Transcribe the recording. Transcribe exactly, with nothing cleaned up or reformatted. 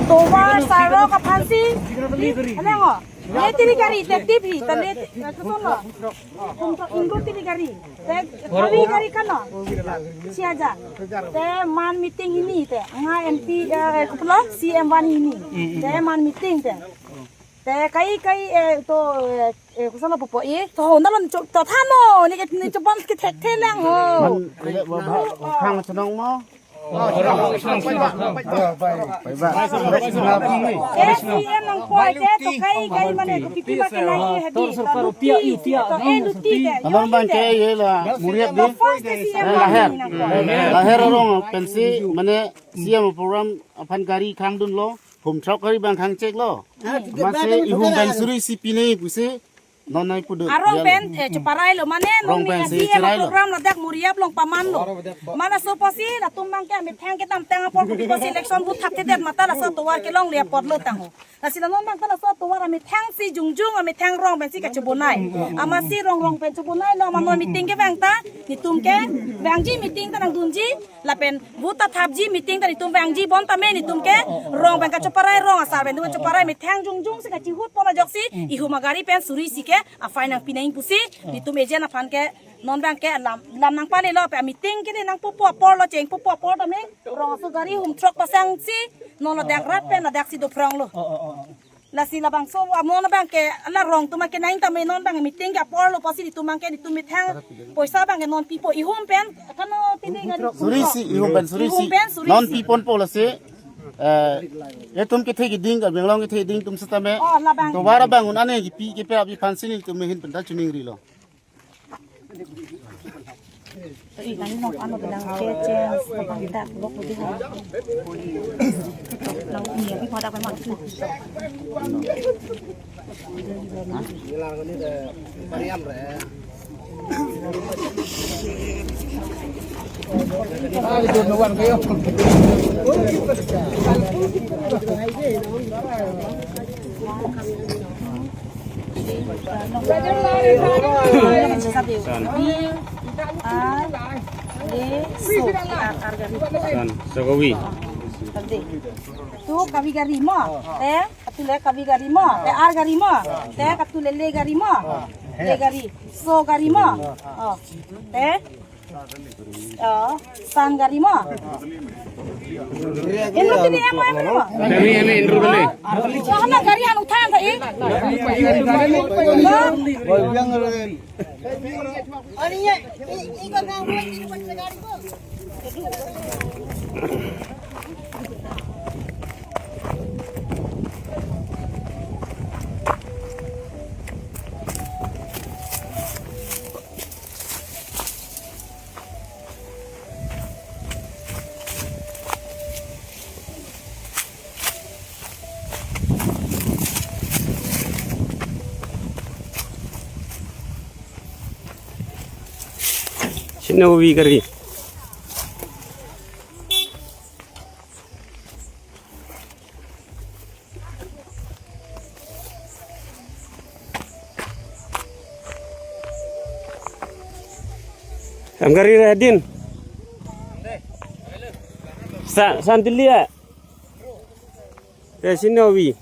Tovar sarok aphansi, di, alang o. Ye tiri gari, te tip hi, ta le, eh, koson lo. Hum throk inggo tiri gari. Te kavi gari kano? Siaja. Te man meeting hini te. Anga M P, eh, kopilo, C M van hini. Te man meeting te. Te kai kai, eh, to, eh, eh, koson lo popo e. To ho nalon cho, to thano. Ni ke ni chobam ke thekthe lang ho. Man, eh, ba, ba, khang chenong mo. Pai ba, pai ba. Eh, C M nangkoi te, to kai kai mane, to pipi ma kenai ke hadi, to luti, to eh luti ke. Anong bang ke ye la, muriap di. First ke C M Eh, laher. Nangkoi. Laher arong pensi, mane C M program aphan gari khangdunlo, hum throk gari bang khangcheklo. Masi ihum bang suri si pinai pusi, non nai pudu. Arong pen, eh, cheparailo, mane non rong pen si C M cherailo. Program ladak muriap long pamanlo. Mana so pusi, latum bang ke amethang kedamtang apor kopi pusi election booth thapthedet mata laso tovar kelongle apotlo tangho. Lasi la non bang ta laso tovar amethang si jongjong amethang rong pensi kachebonai. Amatsi rong rong pen chebonailo, ma non meeting kevang ta, netum ke vangji meeting ta nangdunji, lapen booth ta thapji meeting ta netum vangji bon tame netum ke rong pen kacheparai rong asar pen netum kacheparai methang jongjong si kachihut pon ajoksi ihum agari pen suri si ke afai nangpi nang pusi netum agent aphan ke non bang ke lam lam nangpalelo pe meeting ke nangpupo aporlo chengpupo apor tame rong aso gari hum throk pasang si non ladak rat pen ladak si dophronglo. Lasi labangso amon bang ke la rong atum ke nang tame non bang meeting ke aporlo pusi netum bang ke netum methang poisa bang ke non pipo ihum pen kano tini gari suri si ihum pen suri si. Ihum pen suri si. Non piponpo lasi, eh, etum kethe keding ka benglong kethe ding atum setame. Oh, labang. Tovar bang un ane kipi kepe abi phansi netum mehin pen ta chuningrilo. Ih, kami mau ano bilang keceng, sekarang kita blok lebih. Nang ini, ini pada apa, Mak? San. San, so kavi. Tu kavi gari mo. Te, katu le kavi gari mo. Te ar gari mo. Te, katu le le gari mo. Le gari. So gari mo. Oh. Te, oh, san gari mo. Inru tini em em mo. Kami, kami, inru kami. Oh, hana gari anu than tha ik. Sino wi gari. Am gari ra din. Sa, san Delhi ya. Te sino wi.